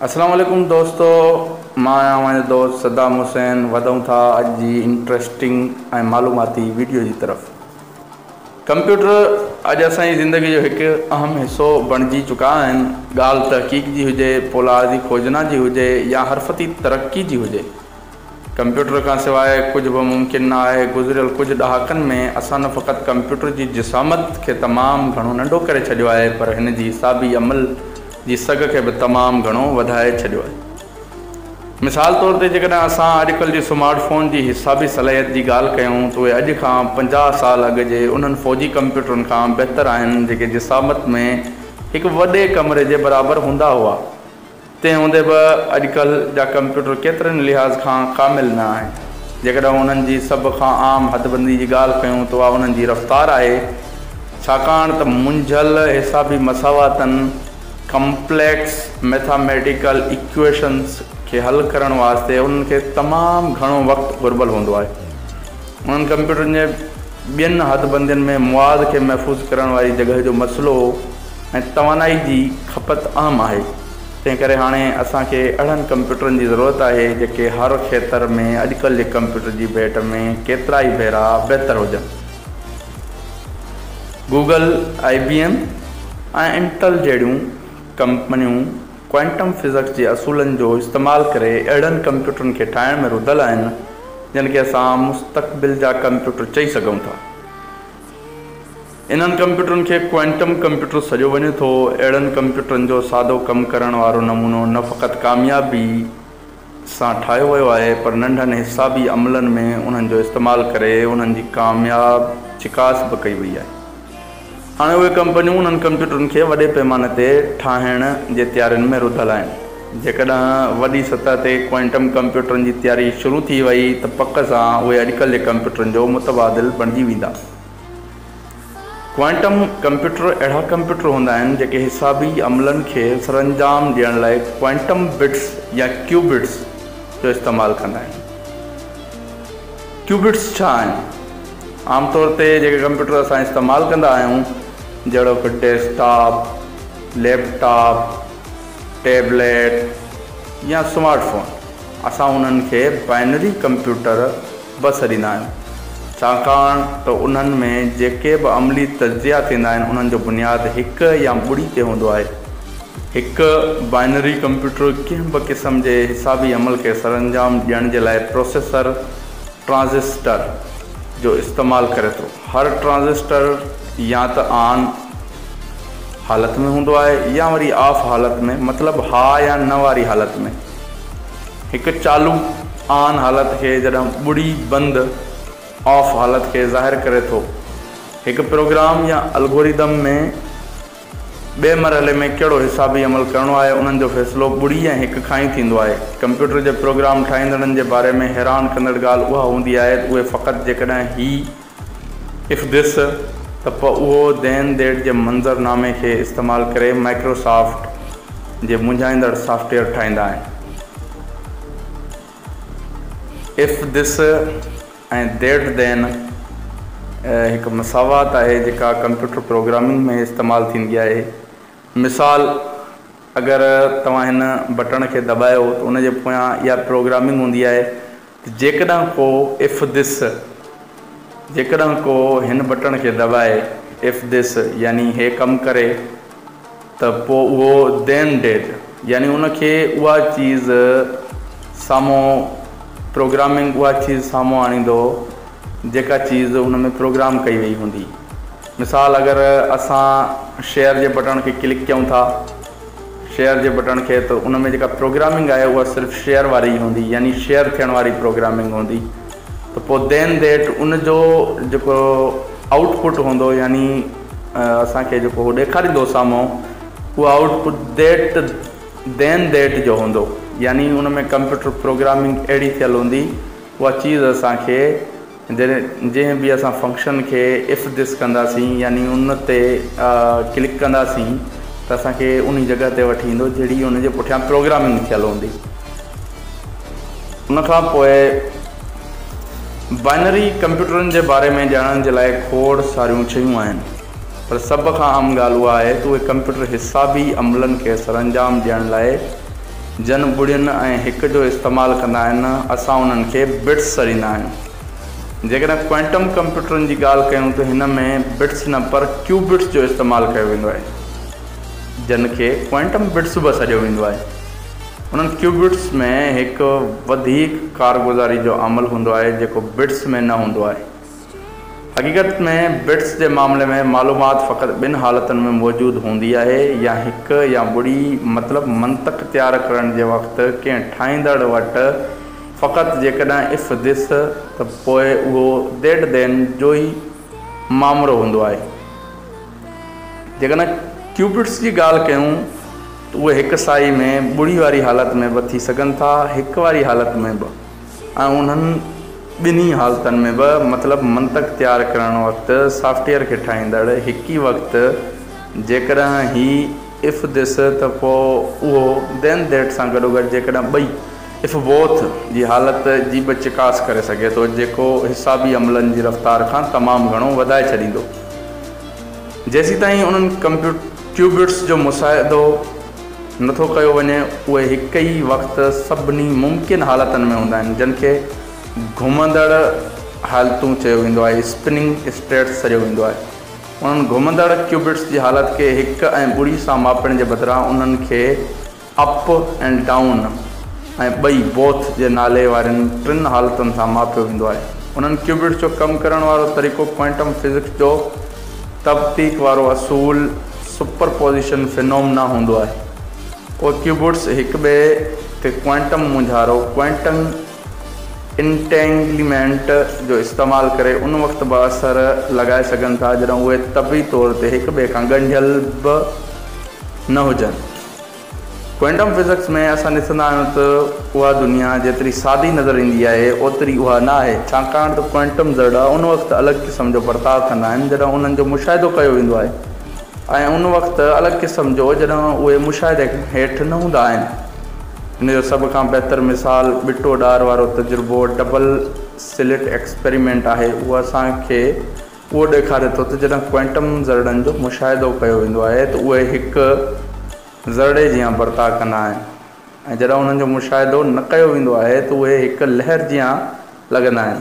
اسلام عليڪم دوستو مان آهيان اوهان جو دوست صدام حسين وڌون ٿا اڄ جي انٽريسٽنگ ۽ معلوماتي ويڊيو جي طرف. ڪمپيوٽر اڄ اسان جي زندگي جو هڪ اهم حصو بڻجي چڪا آهن. ڳالهه تحقيق جي هجي، پولار جي کوجنا جي هجي يا حرفتي ترقي جي هجي. ڪمپيوٽر کان سواء ڪجهه به ممڪن نه آهي. گذريل ڪجهه ڏهاڪن ۾ اسان نه فقط ڪمپيوٽر جي جسامت کي تمام گهڻو ننڍو ڪري ڇڏيو آهي پر هن جي حسابي عمل جي سگهه کي به تمام گهڻو وڌائي ڇڏيو آهي. مثال طور تي جيڪڏهن اسان اڄڪلهه جي سمارٽ فون جي حسابي صلاحيت جي ڳالهه ڪيون ته اهي اڄ کان 50 سال اڳ جي انهن فوجي ڪمپيوٽرن کان بهتر آهن جيڪي جسامت ۾ هڪ وڏي ڪمري جي برابر هوندا هئا. تنهن هوندي به اڄڪلهه جا ڪمپيوٽر ڪيترن لحاظ کان ڪامل نه آهن. جيڪڏهن انهن جي سڀ کان عام حدبندي جي ڳالهه ڪيون ته اها انهن جي رفتار آهي، ڇاڪاڻ ته منجهيل حسابي مساواتن، Complex Mathematical Equations، کي حل ڪرڻ واسطي انهن کي تمام گهڻو وقت گهربل هوندو آهي. انهن ڪمپيوٽرن جي ٻين حدبندين ۾ مواد کي محفوظ ڪرڻ واري جڳهه جو مسئلو ۽ توانائي جي کپت اهم آهي. تنهنڪري هاڻي اسان کي اهڙن ڪمپيوٽرن جي ضرورت آهي جيڪي هر کيتر ۾ اڄڪلهه جي ڪمپيوٽر جي ڀيٽ ۾ ڪيترائي ڀيرا بهتر هجن. گوگل، آء بي ايم ۽ انٽل جهڙيون ڪمپنيون ڪوائنٽم فزڪس جي اصولن جو استعمال ڪري اهڙن ڪمپيوٽرن کي ٺاهڻ ۾ رڌل آهن جن کي اسان مستقبل جا ڪمپيوٽر چئي سگهون ٿا. انهن ڪمپيوٽرن کي ڪوائنٽم ڪمپيوٽر سڏيو وڃي ٿو. اهڙن ڪمپيوٽرن جو سادو ڪم ڪرڻ وارو نمونو نه فقط ڪاميابي سان ٺاهيو ويو آهي پر ننڍن حسابي عملن ۾ انهن جو استعمال ڪري انهن جي ڪامياب چڪاس به ڪئي وئي آهي. هاڻي اهي ڪمپنيون انهن ڪمپيوٽرن کي وڏي پيماني تي ٺاهڻ جي تيارين ۾ رڌل آهن. جيڪڏهن وڏي سطح تي ڪوائنٽم ڪمپيوٽرن جي تياري شروع ٿي وئي ته پڪ سان اهي اڄڪلهه جي ڪمپيوٽرن جو متبادل بڻجي ويندا. ڪوائنٽم ڪمپيوٽر اهڙا ڪمپيوٽر هوندا آهن جيڪي حسابي عملن کي سرانجام ڏيڻ لاء ڪوائنٽم بٽس يا ڪيوبٽس جو استعمال ڪندا آهن. ڪيوبٽس ڇا آهن؟ عام طور تي جيڪي ڪمپيوٽر اسان استعمال ڪندا آهيون جهڙوڪ desktop, laptop, tablet يا سمارٽ فون اسان انهن کي بائنري ڪمپيوٽر به سڏيندا آهيون، ڇاڪاڻ ته انهن ۾ جيڪي به عملي تجزيا ٿيندا آهن انهن جو بنياد هڪ يا ٻڙي تي هوندو آهي. هڪ بائنري ڪمپيوٽر ڪنهن به قسم جي حسابي عمل کي سرانجام ڏيڻ جي لاء پروسيسر ٽرانزسٽر جو استعمال ڪري ٿو. هر ٽرانزسٽر يا ته آن حالت ۾ هوندو آهي يا وري آف حالت ۾ مطلب ها يا نه واري حالت ۾. هڪ چالو، آن، حالت کي جڏهن ٻڙي بند، آف، حالت کي ظاهر ڪري ٿو. هڪ پروگرام يا الگوريدم ۾ ٻئي مرحلي ۾ ڪهڙو حسابي عمل ڪرڻو آهي انهن جو فيصلو ٻڙي ۽ هڪ کان ئي ٿيندو آهي. ڪمپيوٽر جي پروگرام ٺاهيندڙن جي باري ۾ حيران ڪندڙ ڳالهه اها هوندي آهي ته اهي فقط جيڪڏهن هي، If This، ته پوء اهو Then That جي منظر نامي کي استعمال ڪري مائڪروسافٽ جي منجهائيندڙ سافٽ ويئر ٺاهيندا آهن. If This ۽ That Then هڪ مساوات آهي جيڪا ڪمپيوٽر پروگرامنگ ۾ استعمال ٿيندي آهي. مثال، اگر توهان هن بٽڻ کي دٻايو ته ان جي پويان اها پروگرامنگ هوندي آهي ته جيڪڏهن ڪو If This جيڪڏهن ڪو هن بٽڻ کي دٻائي If This يعني هي ڪم ڪري ته پوء اهو Then That يعني ان کي اها چيز سامهون پروگرامنگ اها چيز سامهون آڻيندو جيڪا چيز ان ۾ پروگرام ڪئي وئي هوندي. مثال اگر اسان شيئر جي بٽڻ کي ڪلڪ ڪيون ٿا شيئر جي بٽڻ کي ته ان ۾ جيڪا پروگرامنگ آهي اها صرف شيئر واري ئي هوندي يعني شيئر ٿيڻ واري پروگرامنگ هوندي ته پوء Then That ان جو جيڪو آئوٽ پٽ هوندو يعني اسان کي جيڪو هو ڏيکاريندو سامهون اهو آئوٽ پٽ that Then That جو هوندو يعني ان ۾ ڪمپيوٽر پروگرامنگ اهڙي ٿيل هوندي اها چيز اسان کي جڏهن جنهن به اسان فنڪشن کي If This ڪنداسين يعني ان تي ڪلڪ ڪنداسين ته اسان کي انهي جڳهه تي وٺي ايندو جهڙي ان جي پٺيان پروگرامنگ ٿيل هوندي. ان کان پوء بائنري ڪمپيوٽرن جي باري ۾ ڄاڻڻ جي لاء کوڙ ساريون شيون آهن پر سڀ کان اهم ڳالهه اها آهي ته اهي ڪمپيوٽر حسابي عملن کي سرانجام ڏيڻ لاء جن ٻڙين ۽ هڪ جو استعمال ڪندا آهن، اسان انهن کي بٽس سڏيندا آهيون. جيڪڏهن ڪوائنٽم ڪمپيوٽرن جي ڳالهه ڪيون ته هن ۾ بٽس نه پر ڪيوبٽس جو استعمال ڪيو ويندو آهي، جن کي ڪوائنٽم بٽس به سڏيو ويندو آهي. انهن ڪيوبٽس ۾ هڪ وڌيڪ ڪارگذاري جو عمل هوندو آهي، جيڪو بٽس ۾ نه هوندو آهي. حقيقت ۾ بٽس جي معاملي ۾ معلومات فقط ٻن حالتن ۾ موجود هوندي آهي يا هڪ يا ٻڙي مطلب منطق تيار ڪرڻ جي وقت ڪنهن ٺاهيندڙ وٽ فقط جيڪڏهن if this ته پوء اهو that then جو ئي مامرو هوندو آهي. جيڪڏهن ڪيوبٽس جي ڳالهه ڪيون ته اهي هڪ ساهي ۾ ٻڙي واري حالت ۾ به ٿي سگهن ٿا هڪ واري حالت ۾ به. ۽ انهن ٻنهي حالتن ۾ به مطلب منطق تيار ڪرڻ وقت سافٽويئر کي ٺاهيندڙ هڪ ئي وقت جيڪڏهن هي if this ته پوء اهو then that سان گڏوگڏ جيڪڏهن ٻئي if both جي حالت جي به چڪاس ڪري سگهي ٿو جيڪو حسابي عملن جي رفتار کان تمام گهڻو وڌائي ڇڏيندو. جيسيتائين انهن ڪيوبٽس جو مشاهدو نه ٿو ڪيو وڃي، اهي هڪ ئي وقت سڀني ممڪن حالتن ۾ هوندا آهن، جن کي گهمندڙ حالتون چيو ويندو آهي، Spinning States سڏيو ويندو آهي. انهن گهمندڙ ڪيوبٽس جي حالت کي هڪ ۽ ٻڙي سان ماپڻ جي بدران انهن کي اپ ۽ ڊائون ۽ ٻئي، Both، جي نالي وارين ٽن حالتن سان ماپيو ويندو آهي. انهن ڪيوبٽس جو ڪم ڪرڻ وارو طريقو ڪوائنٽم فزڪس جو تبتيق وارو اصول، سپر پوزيشن فنومنا، هوندو آهي. اهي ڪيوبٽس هڪ ٻئي تي ڪوائنٽم مونجهارو، Quantum Entanglement، جو استعمال ڪري ان وقت به اثر لڳائي سگهن ٿا جڏهن اهي طبعي طور تي هڪ ٻئي کان ڳنڍيل به نه هجن. ڪوائنٽم فزڪس ۾ اسان ڏسندا آهيون ته اها دنيا جيتري سادي نظر ايندي آهي اوتري اها نه آهي ڇاڪاڻ ته ڪوائنٽم ذرڙا ان وقت الڳ قسم جو برتاء ڪندا آهن جڏهن انهن جو مشاهدو ڪيو ويندو آهي ۽ ان وقت الڳ قسم جو جڏهن اهي مشاهدي هيٺ نه هوندا آهن. ان جو سڀ کان بهتر مثال ٻٽو ڏار وارو تجربو ڊبل سلٽ ايڪسپيريمينٽ آهي اهو اسان کي اهو ڏيکاري ٿو ته جڏهن ڪوائنٽم ذرڙن جو مشاهدو ڪيو ويندو آهي ته اهي هڪ ذرڙي جيان برتاء ڪندا آهن ۽ جڏهن انهن جو مشاهدو نه ڪيو ويندو آهي ته اهي هڪ لهر جيان لڳندا آهن.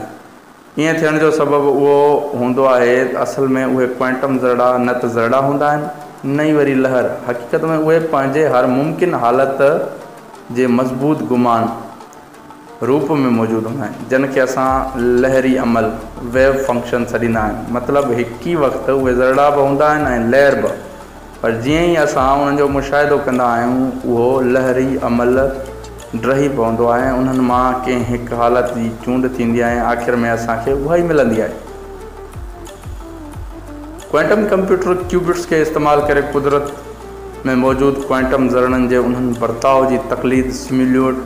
ائين ٿيڻ جو سبب اهو هوندو آهي ته اصل ۾ اهي ڪوائنٽم ذرڙا نه ته ذرڙا هوندا آهن نه ئي وري لهر، حقيقت ۾ اهي پنهنجي هر ممڪن حالت جي مضبوط گمان، روپ ۾ موجود هوندا آهن، جن کي اسان لهري عمل، Wave Function، سڏيندا آهيون. مطلب هڪ ئي وقت اهي ذرڙا به هوندا آهن ۽ لهر به، پر جيئن ئي اسان انهن جو مشاهدو ڪندا آهيون، اهو لهري عمل ڊهي پوندو آهي ۽ انهن مان ڪنهن هڪ حالت جي چونڊ ٿيندي آهي ۽ آخر ۾ اسان کي اها ئي ملندي آهي. ڪوائنٽم ڪمپيوٽر ڪيوبٽس کي استعمال ڪري قدرت ۾ موجود ڪوائنٽم ذرڙن جي انهن برتاء جي تقليد، Simulate،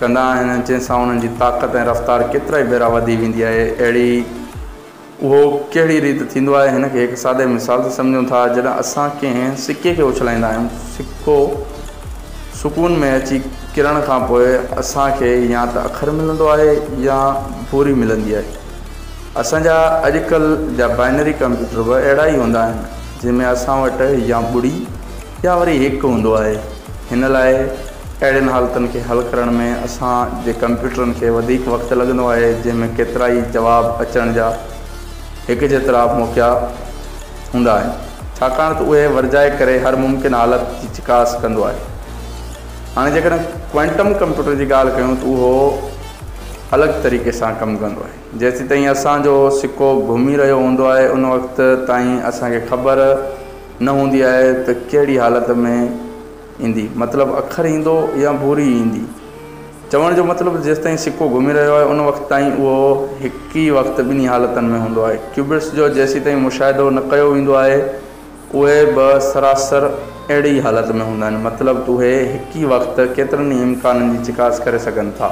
ڪندا آهن جنهن سان انهن جي طاقت ۽ رفتار ڪيترائي ڀيرا وڌي ويندي آهي. اهڙي اهو ڪهڙي ريت ٿيندو آهي هن کي هڪ سادي مثال سان سمجهون ٿا. جڏهن اسان ڪنهن سڪي کي اڇلائيندا آهيون سڪو سڪون ۾ اچي ڪرڻ کان پوء اسان کي يا ته اکر ملندو آهي يا ڀوري ملندي آهي. اسان جا اڄڪلهه جا بائنري ڪمپيوٽر به اهڙا ئي هوندا آهن جنهن ۾ اسان وٽ يا ٻڙي يا وري هڪ هوندو آهي. هن لاء اهڙين حالتن کي حل ڪرڻ ۾ اسان جي ڪمپيوٽرن کي وڌيڪ وقت لڳندو آهي جنهن ۾ ڪيترائي جواب اچڻ جا هڪجيترا موقعا هوندا آهن ڇاڪاڻ ته اهي ورجائي ڪري هر ممڪن حالت جي چڪاس ڪندو آهي. هاڻي جيڪڏهن ڪوائنٽم ڪمپيوٽر جي ڳالهه ڪيون ته اهو الڳ طريقي سان ڪم ڪندو آهي. جيسيتائين اسان جو سڪو گهمي رهيو هوندو آهي ان وقت تائين اسان کي خبر نه هوندي آهي ته ڪهڙي حالت ۾ ايندي مطلب اکر ايندو يا ڀوري ايندي. چوڻ جو مطلب ته جيستائين سڪو گهمي رهيو آهي ان وقت تائين اهو هڪ ئي وقت ٻنهي حالتن ۾ هوندو آهي. ڪيوبٽس جو جيسيتائين مشاهدو نه ڪيو ويندو آهي اهي به سراسر اهڙي ئي حالت ۾ هوندا آهن مطلب ته اهي هڪ ئي وقت ڪيترن ئي امڪانن جي چڪاس ڪري سگهن ٿا.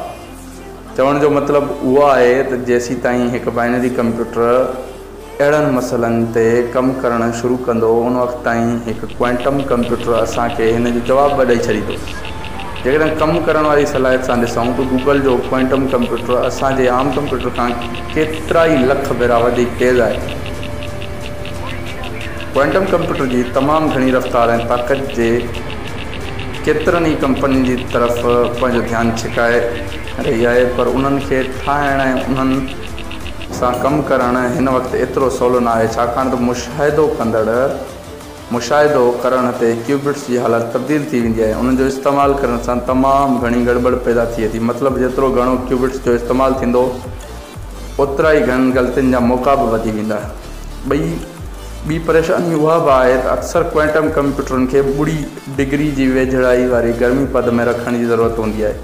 چوڻ جو مطلب اهو آهي ته جيسيتائين هڪ بائنري ڪمپيوٽر اهڙن مسئلن تي ڪم ڪرڻ شروع ڪندو ان وقت تائين هڪ ڪوائنٽم ڪمپيوٽر اسان کي هن جو جواب به ڏئي ڇڏيندو. جيڪڏهن ڪم ڪرڻ واري صلاحيت سان ڏسون ته گوگل جو ڪوائنٽم ڪمپيوٽر اسان جي عام ڪمپيوٽر کان ڪيترائي لک ڀيرا وڌيڪ تيز آهي. ڪوائنٽم ڪمپيوٽر جي تمام گهڻي رفتار ۽ طاقت جي. ڪيترن ئي ڪمپنين جي طرف پنهنجو ڌيان ڇڪائي رهي آهي پر انهن کي ٺاهڻ ۽ انهن سان ڪم ڪرڻ هن وقت ايترو سولو نه آهي ڇاڪاڻ ته مشاهدو ڪندڙ مشاهدو ڪرڻ تي ڪيوبٽس جي حالت تبديل ٿي ويندي آهي انهن جو استعمال ڪرڻ سان تمام گهڻي گڙٻڙ پيدا ٿئي ٿي مطلب جيترو گهڻو ڪيوبٽس جو استعمال ٿيندو اوترا ئي گهڻن غلطين جا موقعا به وڌي ويندا. ٻئي ٻي پريشاني اها به آهي ته اڪثر ڪوائنٽم ڪمپيوٽرن کي ٻڙي ڊگري جي ويجهڙائي واري گرمي پد ۾ رکڻ جي ضرورت هوندي آهي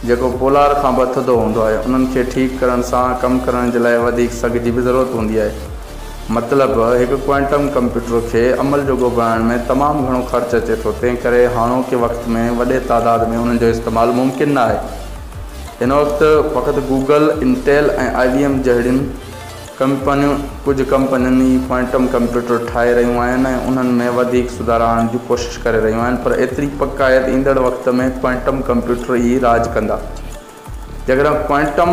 جيڪو پولار کان به ٿڌو هوندو آهي. انهن کي ٺيڪ ڪرڻ سان ڪم ڪرڻ جي لاء وڌيڪ سگهه جي به ضرورت هوندي آهي. مطلب هڪ ڪوائنٽم ڪمپيوٽر کي عمل جوڳو بڻائڻ ۾ تمام گهڻو خرچ اچي ٿو تنهن ڪري هاڻوڪي وقت ۾ وڏي تعداد ۾ انهن جو استعمال ممڪن نه آهي. هن وقت فقط گوگل، انٽيل ۽ آء بي ايم جهڙين ڪمپنيون ڪجهه ڪمپنين ئي ڪوائنٽم ڪمپيوٽر ٺاهي رهيون آهن ۽ انهن ۾ وڌيڪ سڌارا آڻڻ جي ڪوشش ڪري رهيون آهن پر ايتري پڪ آهي ته ايندڙ وقت ۾ ڪوائنٽم ڪمپيوٽر ئي راڄ ڪندا. جيڪڏهن ڪوائنٽم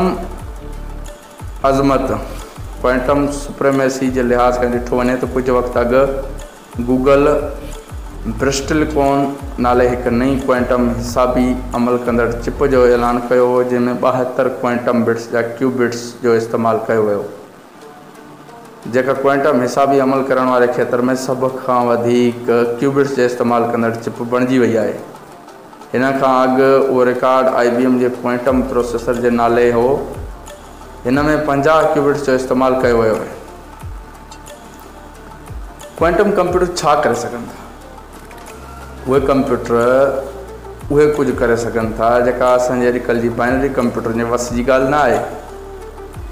عظمت، Quantum Supremacy، جي لحاظ کان ڏٺو وڃي ته ڪجهه وقت اڳ گوگل برسٽلڪون نالي هڪ نئين ڪوائنٽم حسابي عمل ڪندڙ چپ جو اعلان ڪيو هو جنهن ۾ 72 ڪوائنٽم بٽس يا ڪيوبٽس جو استعمال ڪيو ويو جيڪا ڪوائنٽم حسابي عمل ڪرڻ واري کيتر ۾ سڀ کان وڌيڪ ڪيوبٽس جي استعمال ڪندڙ چپ بڻجي وئي آهي. هن کان اڳ اهو رڪارڊ آء بي ايم جي ڪوائنٽم پروسيسر جي نالي هو هن ۾ 50 ڪيوبٽس جو استعمال ڪيو ويو آهي. ڪوائنٽم ڪمپيوٽر ڇا ڪري سگهن ٿا؟ اهي ڪمپيوٽر اهي ڪجهه ڪري سگهن ٿا جيڪا اسان جي اڄڪلهه جي بائنري ڪمپيوٽرن جي وس جي ڳالهه نه آهي.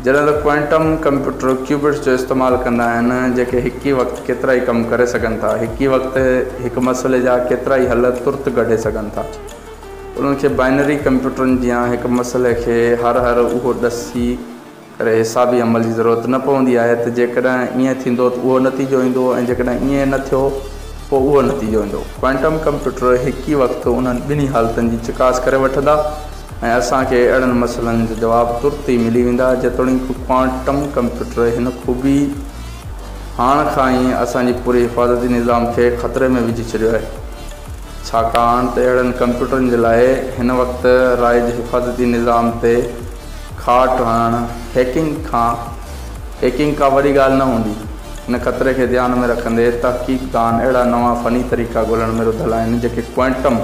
جڏهن ته ڪوائنٽم ڪمپيوٽر ڪيوبٽس جو استعمال ڪندا آهن جيڪي هڪ ئي وقت ڪيترائي ڪم ڪري سگهن ٿا. هڪ ئي وقت هڪ مسئلي جا ڪيترائي حل ترت ڪڍي سگهن ٿا. انهن کي بائنري ڪمپيوٽرن جيان هڪ مسئلي کي هر هر اهو ڏسي ڪري حسابي عمل جي ضرورت نه پوندي آهي ته جيڪڏهن ائين ٿيندو ته اهو نتيجو ايندو ۽ جيڪڏهن ائين نه ٿيو پوء اهو نتيجو ايندو. ڪوائنٽم ڪمپيوٽر هڪ ئي وقت انهن ٻنهي حالتن جي چڪاس ڪري وٺندا ۽ اسان کي اهڙن مسئلن جا جواب ترت ئي ملي ويندا. جيتوڻيڪ ڪوانٽم ڪمپيوٽر هن خوبي هاڻ کان ئي اسان جي پوري حفاظتي نظام کي خطري ۾ وجهي ڇڏيو آهي. ڇاڪاڻ ته اهڙن ڪمپيوٽرن جي لاء هن وقت رائج حفاظتي نظام تي کاٽ هڻڻ، هيڪنگ کان هيڪنگ ڪا وڏي ڳالهه نه هوندي. ان خطري کي ڌيان ۾ رکندي تحقيقدان اهڙا نوان فني طريقا ڳولڻ ۾ رڌل آهن جيڪي ڪوائنٽم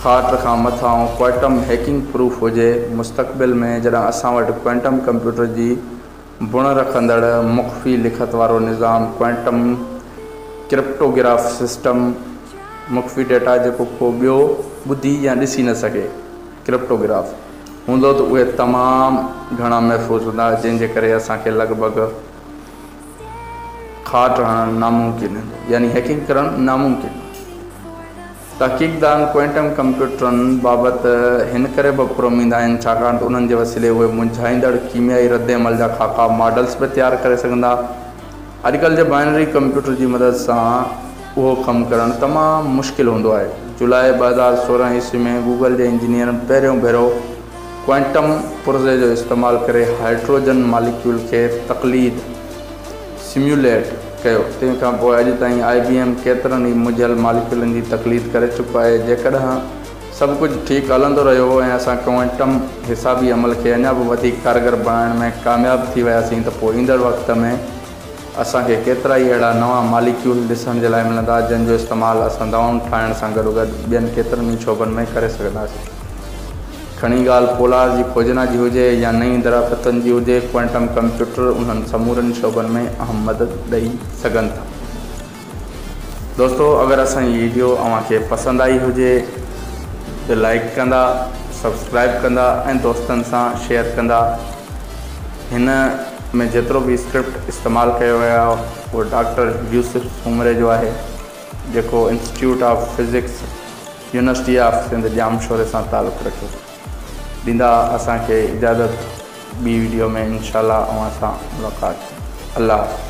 کاٽ کان مٿانهون ڪوائنٽم هيڪنگ پروف هجي. مستقبل ۾ جڏهن اسان وٽ ڪوائنٽم ڪمپيوٽر جي بڻ رکندڙ مخفي لکت وارو نظام ڪوائنٽم ڪرپٽوگراف سسٽم، مخفي ڊيٽا جيڪو ڪو ٻيو ٻڌي يا ڏسي نه سگهي، ڪرپٽوگراف، هوندو ته اهي تمام گهڻا محفوظ هوندا جنهن جي ڪري اسان کي لڳ ڀڳ کاٽ هڻڻ ناممڪن هوندو يعني هيڪنگ ڪرڻ ناممڪن هوندو. تحقيقدان ڪوائنٽم ڪمپيوٽرن بابت هن ڪري به پراميد آهن ڇاڪاڻ ته انهن جي وسيلي اهي منجهائيندڙ ڪيميائي ردعمل جا خاڪا، ماڊلز، به تيار ڪري سگهندا. اڄڪلهه جي بائنري ڪمپيوٽر جي مدد سان اهو ڪم ڪرڻ تمام مشڪل هوندو آهي. جولاء 2016 عيسوي ۾ گوگل جي انجنيئرن پهريون ڀيرو ڪوائنٽم پرزي جو استعمال ڪري هائيڊروجن ماليڪيول کي تقليد، Simulate، ڪيو. تنهن کان پوء اڄ تائين آء بي ايم ڪيترن ئي منجهيل ماليڪيولن جي تقليد ڪري چڪو آهي. جيڪڏهن سڀ ڪجهه ٺيڪ هلندو رهيو ۽ اسان ڪوائنٽم حسابي عمل کي اڃا به وڌيڪ ڪارگر بڻائڻ ۾ ڪامياب ٿي وياسين ته پوء ايندڙ وقت ۾ اسان کي ڪيترائي اهڙا نوان ماليڪيول ڏسڻ جي لاء ملندا جن جو استعمال اسان دوائن ٺاهڻ سان گڏوگڏ ٻين ڪيترن ئي شعبن ۾ ڪري سگهنداسين. کڻي ڳالهه پولار جي کوجنا جي هجي يا نئين درافتن جي هجي ڪوائنٽم ڪمپيوٽر انهن سمورن شعبن ۾ اهم مدد ڏئي سگهن ٿا. دوستو اگر اسان جي ويڊيو اوهان کي پسند آئي هجي ته لائيڪ ڪندا سبسڪرائيب ڪندا ۽ دوستن سان شيئر ڪندا هن ۾ جيترو به اسڪرپٽ استعمال ڪيو ويو آهي اهو ڊاڪٽر يوسف سومري جو آهي جيڪو institute of physics university of Sindh ڄامشوري سان تعلق رکي ٿو ڏيندا اسان کي اجازت ٻي ويڊيو ۾ انشاء الله اوهان سان ملاقات الله حافظ.